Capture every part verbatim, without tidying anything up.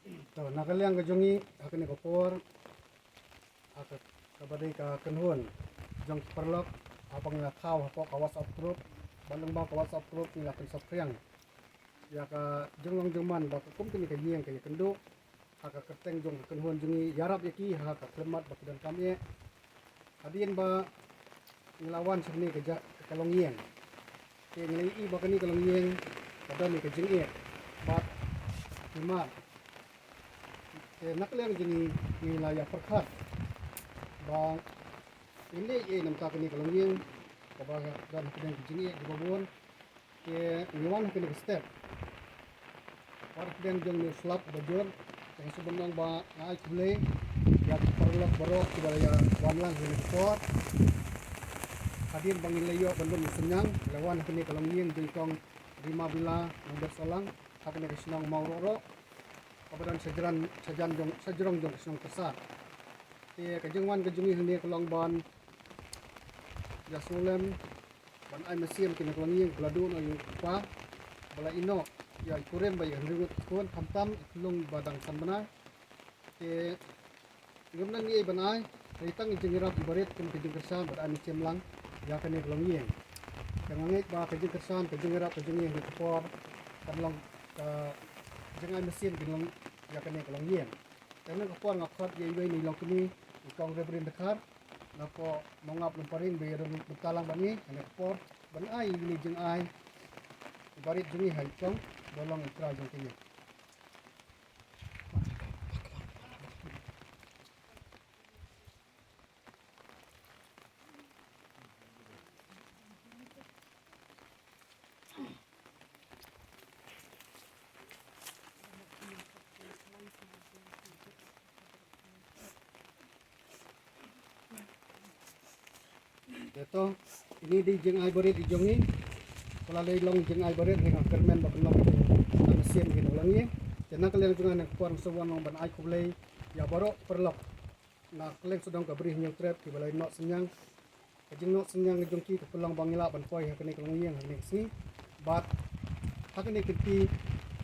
To, na ka liang ka jong ngi, ha kane ka por, ha ka, kaba dei ka kynhun jong ki paralok, haba ngi la thaw hapoh ka WhatsApp group, bad lyngba ka WhatsApp group ngi la pynsaphriang ïa ka jinglong jingman ba ka kum kane ka ïing ka ïakynduh ha ka kyrteng jong ka kynhun jong ngi, ïarap ïa ki ha ka khyllipmat ba ki donkam eh. Hadien ba ngi la wan sha kane ka ja-, ka longïing, te ngi la ïohi ba kane ka longïing ka don ïa ka jingeh bad ki mad. Te na ka liang jong ngi, ngi la ïa pyrkhat ba ngin leh ei namar kane ka longïing kaba don hapdeng ka jingeh kaba bun. Te ngi wan ha kane ka step, wat hapdeng jong une u slap uba jur. Te nga sngewbha ban ong ba nga ai khublei ïa ki paralok baroh kiba la ïa wan lang ha kane ka por. Hadien ba ngin la ïoh ban lum synñiang, la wan ha kane ka longïing jong i Kong Rima Bila Nongbiar Sohlang ha kane ka shnong Mawrohroh, kaba don shajan, shajan jong, shajrong jong ka shnong Kyrsad. Te ka jingwan ka jong ngi hangne ka long ban ïa sngewlem ban ai mynsiem kane ka longïing ba la duh noh ïa u kpa ba la ïehnoh ïa i kurim bad ïa ka hynriew ngut khun, khamtam i khyllung ba dang san bnai. Te ngim don ei ban ai, hynrei tang i jingïarap iba rit kum ka jingkyrshan bad ai mynsiem lang ïa kane ka longïing. Te nga ngeit ba ka jingkyrshan, ka jingïarap ka jong ngi ha kane ka por kan long ka jingai mynsiem kan long ïa kane ka longïing. Te ha kane ka por nga khot ïa iwei na i longkmie, i Kong Reverend Dkhar, napoh Mawngap Lumparing, ba ïadon bynta lang bad ngi ha kane ka por ban ai ïa kine ki jingai iba rit jong ngi ha i Kong ba long i trai jong kine. Te to, ine i dei i jingai barit i jong ngi. Ka la dei long i jingai barit, hynrei nga kyrmen ba kan long ka mynsiem kane ka longïing. Te na ka liang jong nga ha kane ka por nga sngewbha ban ai khublei ïa baroh ki paralok na kylleng sawdong ka Bri Hynñiewtrep kiba la ïehnoh synñiang. Ka jingnoh synñiang ka jong ki ka pynlong ba ngi lah ban poi ha kane ka longïing ha kane ka sngi. Bad ha kane ka kynti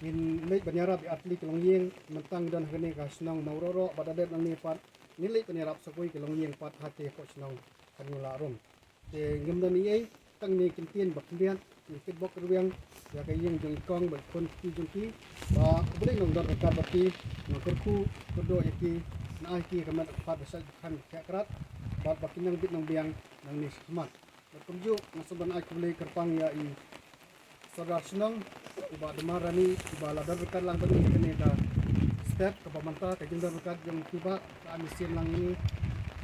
ngin leit ban ïarap ïa artylli ki longïing, mynta ngi don ha kane ka shnong Mawrohroh, bad da dep nangne pat ngin leit ban ïarap sa kawei ka longïing pat ha kata ka shnong Khanglad Rum. Te ngim don ei ei, tang ine i kyntien ba khyndiat, ngi kitbok kyrwiang ïa ka ïing jong i Kong bad i khun kti jong ki, ba U Blei un don ryngkat bad ki. Nga kyrkhu kyrdoh ïa ki, un ai ki ka met ka phad ba shait ba khang ba khiah krat, bad ba kin nang bit nang biang nangne shakhmat. Bad kumjuh nga sngewbha ban ai khublei kyrpang ïa i Sordar Shnong, i Bah Dmarani, iba la don ryngkat lang bad ngi ha kane ka step kaba mynta. Ka jingdon ryngkat jong phi bah ka ai mynsiem lang ïa ngi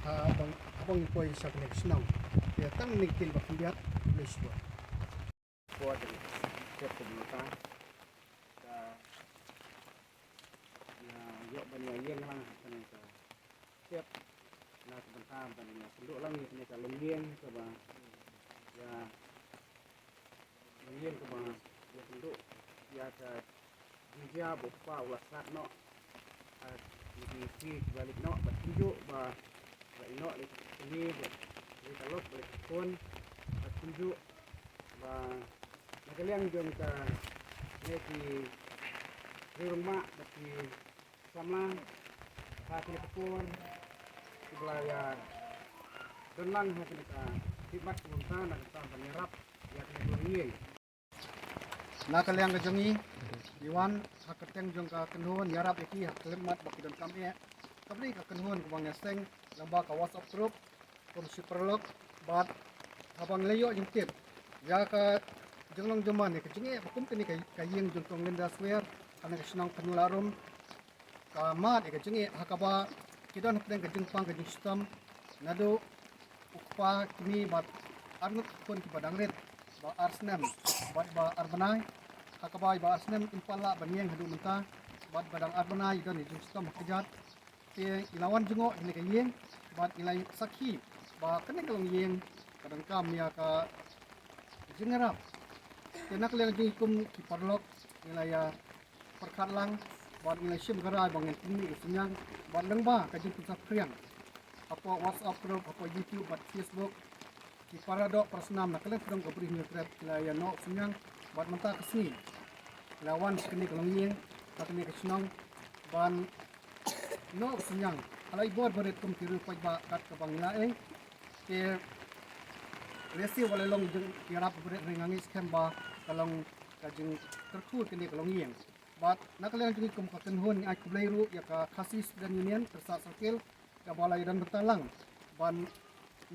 ha ba ngi, ha ba ngi poi sha kane ka shnong. Te tang ine i ktien ba khyndiat, khublei shibun. Ko da step ka mynta ka ïa ïoh ban ïa ïeng lang ha kane ka step na ka bynta ban ïa kynduh lang ïa kane ka longïing kaba ïa longïing kaba ïa kynduh ïa ka jingjia ba u kpa u la sah noh ha ki sngi kiba leit noh, bad kumjuh ba la ïehnoh leit kane bad leit ka lok bad leit ka khun, bad kumjuh ba na ka liang jong kane ki riew rangbah bad ki samla ha kane ka por kiba la ïa don lang ha kane ka khidmat kaba mynta na ka bynta ban ïarap ïa kane ka longïing. Na ka liang ka jong ngi, ngi wan ha ka kyrteng jong ka kynhun ïarap ïa ki ha ka khyllipmat ba ki donkam eh. Kaba dei ka kynhun kaba ngi ïaseng lyngba ka WhatsApp group kum shi paralok, bad haba ngi la ïoh jingtip ïa ka jinglong jingman ïa ka jingeh ba kum kane ka, ka ïing jong Kong Linda Swer ha kane ka shnong Khanglad Rum, ka mad ïa ka jingeh ha kaba ki don hapdeng ka jingpang ka jingshitom, naduh u kpa, kmie bad arngut khun kiba dang rit, ba ar snem bad ba ar bnai, ha kaba iba ar snem im pat lah ban ïeng haduh mynta, bad ba dang ar bnai i don i jingshitom ha kjat. Te ngi la wan jngoh ha kane ka ïing bad ngi la sakhi ba kane ka longïing ka donkam ïa ka jingïarap. Te na ka liang jong ngi kum ki paralok ngi la ïa pyrkhat lang bad ngi la shim ka rai ba ngin pynmih ka synñiang bad lyngba ka jingpynsaphriang hapoh WhatsApp group, hapoh YouTube bad Facebook, ki para doh para snam na kylleng shnong ka Bri Hynñiewtrep ki la ïa noh synñiang bad mynta ka sngi la wan sha kane ka longïing ha kane ka shnong Ban noh synñiang ha la i bor barit kum ki riew paidbah kat kaba ngi la ïeng. Te lehse wat la long jingïarap barit hynrei nga ngeit skhem ba ka long ka jingkyrkhu kane ka longïing. Bad na ka liang jong ngi kum ka kynhun ngi ai khublei ruh ïa ka Khasi Student Union Kyrsa Circle kaba la ïadon bynta lang ban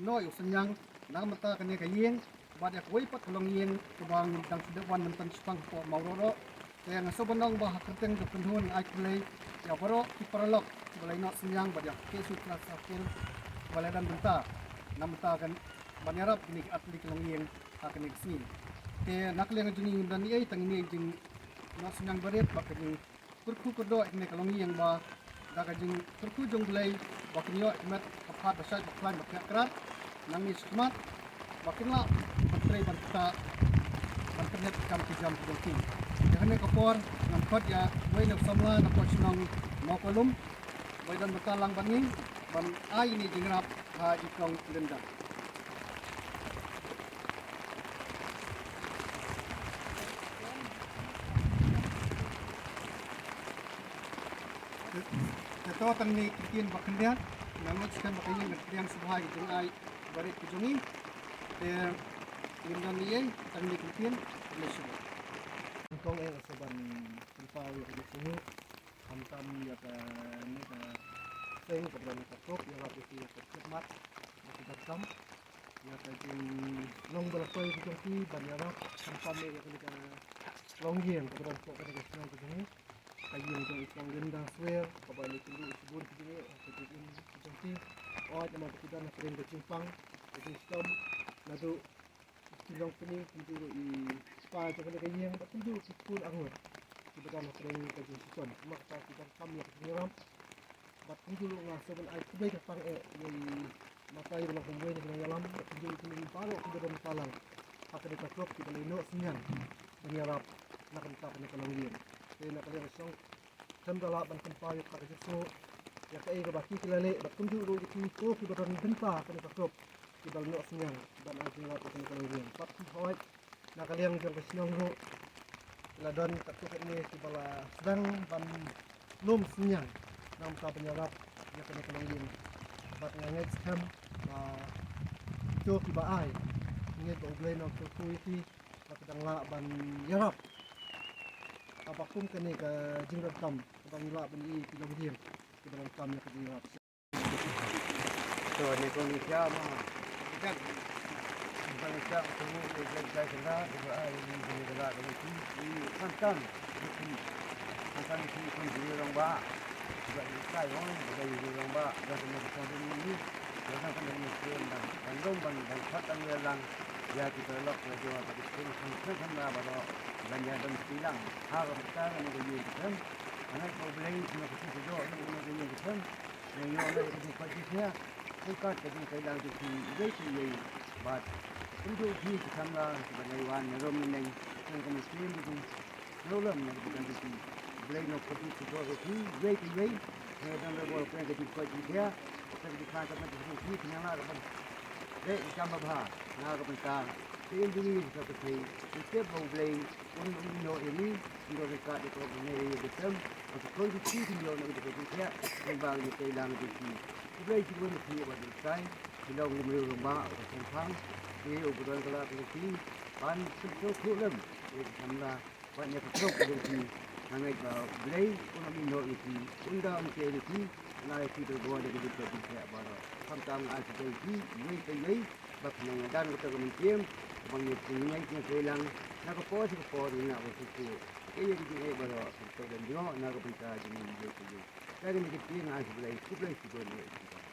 noh ïa u synñiang na ka bynta kane ka ïing bad ïa kawei pat ka longïing kaba ngi dang shu dep wan mynta shaphang hapoh Mawrohroh. Te nga sngewbha ban ong ba ha kyrteng jong ka kynhun ngi ai khublei ïa baroh ki paralok kiba la ïoh synñiang bad ïa ka K S U Kyrsa Circle kiba la ïadon bynta na ka bynta kan ban ïarap kine ki artylli ki longïing ha kane ka sngi. Te na ka liang jong ngi ngim don ei ei tang ine i jingnoh synñiang barit bad ka jing kyrkhu kyrdoh ïa kane ka longïing ba da ka jingkyrkhu jong U Blei ba kin ïoh ïa ka met ka phad ba shait ba khlaiñ ba khiah krad nangne shakhmat ba kin lah ban trei ban ktah ban pynhiar ki kam ki jam ki jong ki. Ïa kane ka por ngan khot ïa uwei na u samla na poh shnong Mawkawlum ba ïadon bynta lang bad ngi ban ai ïa ine i jingïarap ha i kong Linda. Te to tang ine i kyntien ba khyndiat, nga ngeit skhem ba ka ïing kan pdiang sngewbha ïa ka jingai barit ka jong ngi. Te ngim don ei ei tang ine i kyntien, khublei shibun. Kong eh sa ban pynpaw ïa ka jingsngew khamtam ïa kane ka seng kaba don ha ka Kop, ïarap ïa ki ïa ka khmat ïa ki donkam. Ïa ka jinglong ba la poi ka jong ki ban ïarap khamtam ïa kane ka longïing kaba don hapoh kane ka shnong ka jong ngi. Ka ïing jong i kong Linda Swer kaba ïa kynduh shibun ki jong ngi ha ka jingim ka jong ki. Ot namar ba ki don ha pdeng ka jingpang ka jingshitom naduh ki longkmie, kumjuh ruh i kpa jong kane ka ïing bad kumjuh ki khun arngut kiba don ha pdeng ka jingshitom. Namar kata ki donkam ïa ka jingïarap. Bad kumjuh ruh nga sngewbha ban ai khublei kyrpang eh ïa i Matai ba long kumwei na ka nongïalam bad kumjuh ruh ïa kine baroh kiba don bynta lang ha kane ka Kop kiba la ïoh synñiang ban ïarap na ka bynta kane ka longïing. Te na ka liang ka shnong khlem da lah ban pynpaw ïa kata ka jingsngew ïa kaei kaba ki ki la leh bad kumjuh ruh ïa kito kiba don bynta ha kane ka Kop kiba la ïoh synñiang ban ai jingïarap ïa kane ka longïing. Bad ki hoi na ka liang jong ka shnong ruh ki la don katto katne kiba la sdang ban lum synñiang na ka bynta ban ïarap ïa kane ka longïing. Bad nga ngeit skhem ba kito kiba ai, nga ngeit ba U Blei un kyrkhu ïa ki ba ki dang lah ban ïarap. Haba kum kane ka jingdonkam kaba ngi lah ban ïohi ki longïing kiba donkam ïa ka jingïarap. To, ne kong ni sia ma. Kan. Bukan sia, tunggu, dia jai kena, dia ai, ni kena kena, kena ki, ni khantam, ni ki, khantam ni ki, kong ni orang ba. Juga ni kai, oh, juga ni orang ba. Dah kena kita ni ni. Dah kena ni orang ba. Bandung, bandung, khantam ni lang. Ya, kita lok, ya, kita kena, kena, kena, ba, dan ya, dan silang. Harap kita ni kita. Karena kau boleh, kena kita duduk, ni kita. Ngi ïoh ïa ka jingkoit jingkhiah, ryngkat ka jingkhlaiñ jong phi iwei pa iwei. Bad kumjuh phi ki samla kiba ngi wan na rum neng, ngi ka mynsiem ka jingïalam na ka bynta jong phi. Blei un kyrkhu kyrdoh ïa phi iwei pa iwei. Ngi dang da bor phi ka jingkoit jingkhiah, phi ka jingkhlaiñ ka jong phi, phi nang la ka ban leh ka kam babha na ka bynta ka ïing ka sem ka pyrthei. Ngi tip ba U Blei un ïehnoh ïa ngi, un don ryngkat ïa ka bynta ïa ka sem. Ba ka khun jong phi kin ïoh na ka jingkoit jingkhiah lyngba ka jingtreilang jong phi. Khublei shibun ïa phi Bah Deitai, phi long u briew rangbah uba shemphang, phi u ba don kylla ka jong phi ban pynsngewthuh lem ïa ki samla bad ïa ka kyrteng ka jong phi. Nga ngeit ba U Blei un ym ïehnoh ïa phi, un da ym kiew ïa phi, un ai ïa phi ka bor da ka jingkoit jingkhiah baroh. Khamtam nga ai khublei ïa phi iwei pa iwei. Bad nga don kata ka mynsiem ba ngi ïa pynïaid ïa phi lang na ka por sha ka por, ïa nga ba shisha ïa ka jingïaid baroh ka jingïaid na ka bynta jong ngi ïa ka jingïaid. Ka jingïaid ka jingïaid, nga ai khublei, khublei shibun ïa phi.